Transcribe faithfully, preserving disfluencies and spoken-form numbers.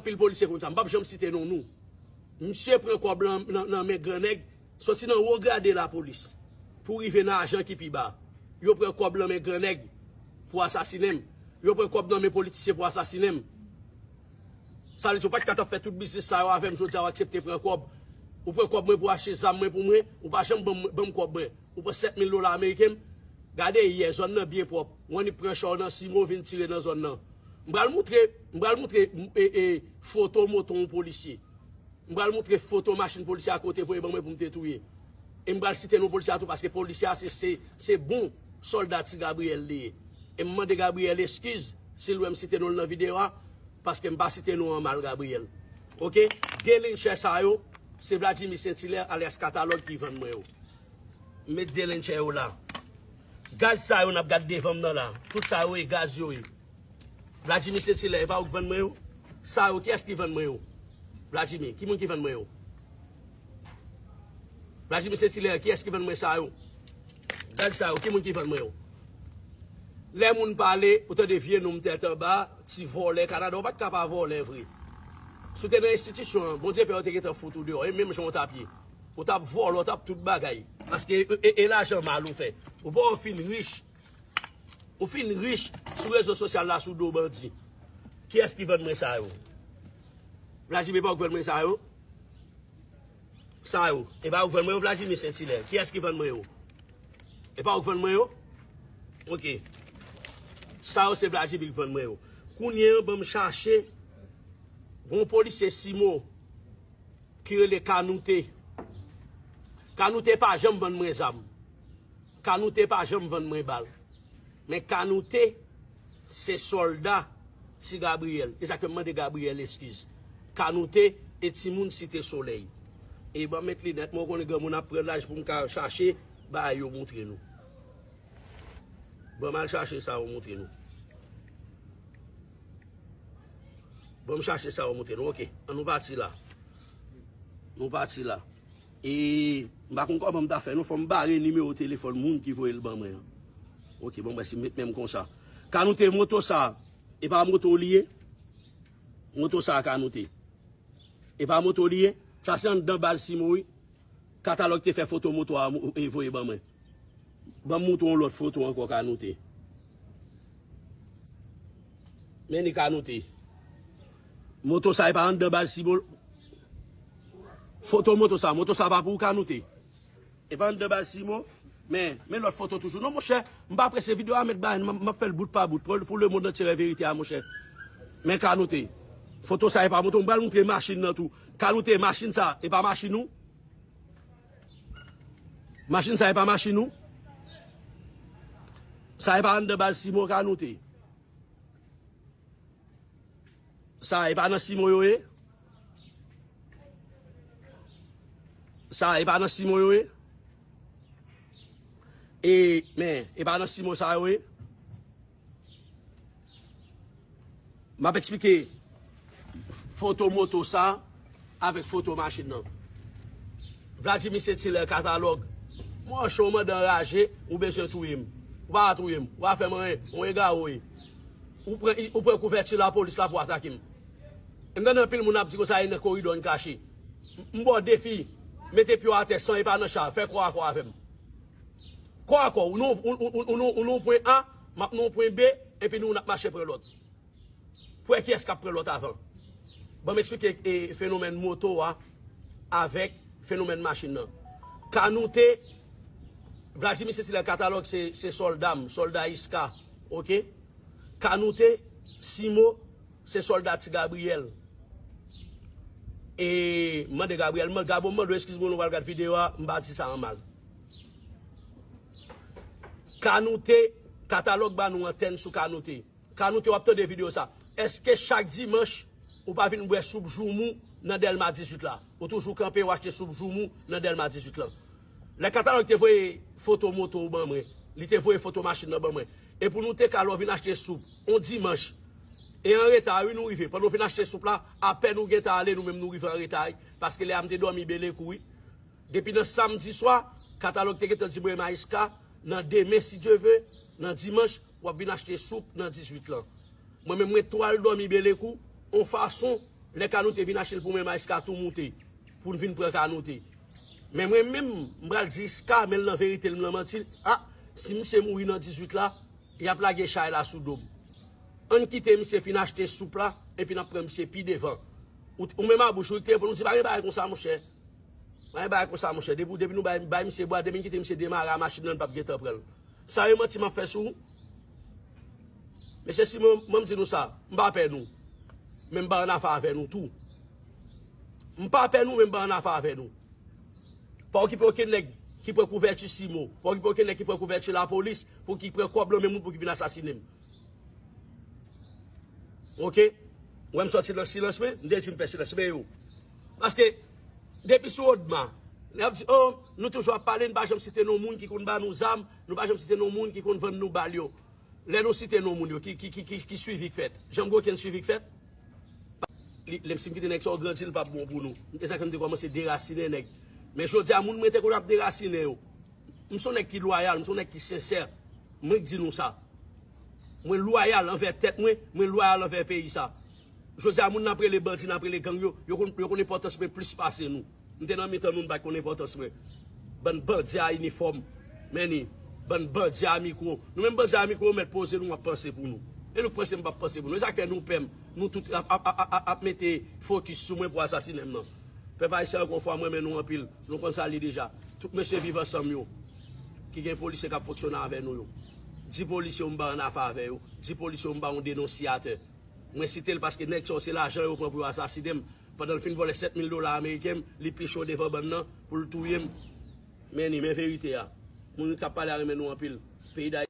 Anpil polisye konn sa. M p ap janm site non nou. Misye pran kòb lan nan, nan men gran nèg, soti nan wo grade lapolis pou rive nan ajan ki pi ba. Yo pran kòb lan men gran nèg pou asasinen m. Yo pran kòb nan men politisyen pou asasinen m. Sa vle di, ou pa t ka t ap fè tout biznis sa yo avè m, jodi a w aksepte pran kòb. Ou pran kòb mwen pou achte zam mwen pou mwen, ou pa janm ban m, ban m kòb mwen. Ou pran sèt mil dola ameriken m. Gade yè, zòn nan byen pwòp. Wannik pran chò nan Simo, vin tire nan zòn nan. M pral moutre, m pral moutre, m, e, e, foto moto yon polisye. M pral moutre foto machin polisye a kote voye ban mwen pou m te touye. E m pral site non polisye a tou, paske polisye a se, se, se bon sòlda Ti Gabriyèl li ye. E m mande Gabriyèl eskiz si l wè m site non l nan videyo a, paske m pa site non an mal Gabriyèl. Oke? De lenchè sa yo, se Vladjimir Saint-Hilaire alyas Katalòg ki vann mwen yo. M met de lenchè yo la. Gaz sa yo n ap gad devan m nan la. Tout sa yo e gaz yo ye. Vladjimir Saint-Hilaire, e pa ou k vann mwen yo? Sa yo, kiyès ki vann mwen yo? Vladjimir, ki moun ki vann mwen yo? Vladjimir Saint-Hilaire, kiyès ki vann mwen sa yo? Gad sa yo, ki moun ki vann mwen yo? Lè moun pale, ou tande vye nonm tèt anba, ti vòlè Kanada, ou pa t ka pa vòlè vre. Si w te nan enstitisyon an, Bondye pè yo te gentan fout ou deyò, e menm jan w t ap ye. Ou t ap vòlè, ou t ap tout bagay. Paske e, e, e lajan mal ou fè. Ou pa w fin rich. Ou fin rich sou rezo sosyal la sou do bandi. Kiyès ki vann mwen sa yo? Vladjimir pa w k vann mwen sa yo? Sa yo. E pa w k vann mwen yo, Vladjimir Saint-Hilaire. Kiyès ki vann mwen yo? E pa w k vann mwen yo? Oke. Sa yo se Vladjimir k vann mwen yo. Kounye an, ban m chache. Gon polisye Simo ki rele Kanoute. Kanoute pa janm vann mwen zam. Kanoute pa janm vann mwen bal. Men Kanoute se sòlda Ti Gabriyèl. E sa k fè m mande Gabriyèl eskiz. Kanoute e timoun Site Solèy. E ban m met linèt mwen, ou konnen granmoun ap pran laj pou m ka chache bagay yo moutre nou. Ban m al chache sa yo moutre nou. Ban m chache sa yo moutre nou. Oke, an nou pati la. Nou pati la. E m pa konn kòman m ta fè non, fò m bare nimewo telefòn moun ki voye l ban mwen an. Oke, bon, mwen si m met men m konsa. Kanoute, moto sa, e pa moto w li ye? Moto sa, Kanoute. E pa moto w li ye? Sa se anndan baz Simo wi. Katalòg te fè foto moto a mo- e voye ban mwen. Ban m moutre w yon lòt foto ankò, Kanoute. Men ni Kanoute. Moto sa e pa anndan baz Simo. Foto moto sa, moto sa pa pou ou, Kanoute. E pa anndan baz Simo. Men, men lòt foto toujou. Non, monchè, m pa prese videyo a, met bagay, m, m ap fè l bout pa bout. Pou, pou lemonn antye wè verite a, monchè. Men Kanoute. Foto sa e pa moto, m pral moutre machin nan tou. Kanoute, machin sa, e pa machin ou? Machin sa e pa machin ou? Sa e pa anndan baz Simo, Kanoute? Sa e pa nan Simo yo ye? Sa e pa nan Simo yo ye? E, men, e pa nan Simo sa yo ye? M ap eksplike foto moto sa avèk foto machin nan. Vladjimir Saint-Hilaire, Katalòg. Mwen cho, mwen anraje, ou bezwen touye m. Ou pa ka touye m. Ou pa fè m anyen. Ou egare w ye. Ou pran, ou pran kouvèti lapolis la pou atake m. M tande anpil moun ap di konsa e nan koridò n kache. M, m ba w defi. Mete pye w atè san e pa nan cha. Fè kò a kò avè m. Kò a kò. Ou nan, ou, ou, ou, ou nan, ou nan yon pwen A, m ap nan yon pwen B, epi nou, n ap mache pran lòt. Pou wè kiyès k ap pran lòt avan. Ban m eksplike, e, fenomèn moto a avèk fenomèn machin nan. Kanoute, Vladjimir Saint-Hilaire, Katalòg se, se sòlda m, sòlda Iska, oke? Kanoute, Simo, se sòlda Ti Gabriyèl. E, mande Gabriyèl, man-, Gabo, m mande w eskiz mwen, nou pral gad videyo a, m pa di sa an mal. Kanoute, Katalòg ba nou antèn sou Kanoute. Kanoute, w ap tande videyo sa. Èske chak dimanch, ou pa vin bwè soup joumou nan Dèlma dizuit la? Ou toujou kanpe, w achte soup joumou nan Dèlma dizuit lan. Lè Katalòg te voye foto moto w ban mwen, li te voye foto machin nan ban mwen. E pou nou te ka, lè w vin achte soup, on dimanch, e an reta, wi, nou rive. Pandan w vin achte soup la, apèn ou gentan ale, nou menm nou rive an reta, wi. Paske lè a m te dòmi Belekou, wi. Depi nan samdi swa, Katalòg te gentan di mwen, Mayiska, nan demen, si Dye ve, nan dimanch, w ap vin achte soup nan dizuit lan. Mwen menm, mwen tou al dòmi Belekou, on fason Lè Kanoute vin achte l pou mwen, Maïska tou moute pou n vin pran Kanoute. Men mwen menm, m pral di Iska, men l nan verite, l nan manti. A, si misye mouri nan dizuit la, y ap lage chay la sou do m. Ann kite misye fin achte soup la, epi n ap pran misye pi devan. Ou, ou menm a bouch ou, te pou nou di, pa gen bagay konsa, monchè. Pa gen bagay konsa, monchè. Depi, depi nou bay, bay misye bwa, depi n kite misye demare a machin nan, n p ap gentan pran l. Sa yo manti m ap fè sou ou? Mesye Simon, mwen m di nou sa, m pa pè nou. Men m pa ann afè avè nou tou. M pa pè nou, men m pa ann afè avè nou. Pa okipe okenn nèg ki pran kouvèti Simon. Pa okipe okenn nèg ki pran kouvèti lapolis pou ki pran kòb nan men moun pou ki vin asasinen m. Oke? Ou wè m sòti nan silans mwen, m te di m fè silans mwen yo. Paske, depi sou Odma, lè y ap di, oh, nou toujou ap pale, nou pa janm site non moun ki konn ba nou zam, nou pa janm site non moun ki konn vann nou bal yo. Lè nou site non moun yo, ki, ki, ki, ki, ki swivi k fèt? Janm gen okenn swivi k fèt? Li, lè m si m kite nèg sa yo grandi, li p ap bon pou nou. M te sa ke m te kòmanse derasinen nèg. Men jodi a, moun mwen te konn ap derasinen yo. M se yon nèg ki lwayal, m se yon nèg ki sensè. Mwen k di nou sa. Mwen lwayal anvè tèt mwen, mwen lwayal anvè peyi sa. Jodi a, moun n ap rele bandi, n ap rele gang yo, yo konn, yo konn enpòtans mwen plis pase nou. M te nan mitan nou, n pa t konn enpòtans mwen. Bann bandi a inifòm. Men ni, bann bandi a mikwo. Nou menm bandi a mikwo, yo mèt poze nou, w ap panse pou nou. E nou k panse m p ap panse pou nou. E sa k fè nou pè m. Nou tout ap, ap, ap, ap, ap mete fokis sou mwen pou asasinen m nan. Pèp ayisyen, ankò yon fwa, m renmen nou anpil. Nou konn sa l ye deja. Tout mesye Viv Ansanm yo, ki gen polisye k ap fonksyone avè nou yo. Di polisye yo m pa ann afè avè yo. Di polisye yo m pa yon denonsiyatè. Mwen site l paske nèg sa yo se lajan yo pran pou yo asasinen m. Pandan l fin vòlè sèt mil dola ameriken m, li piche yo devan bann nan pou l touye m. Men ni, men verite a. Moun k ap pale a renmen nou anpil. Peyi Dayiti.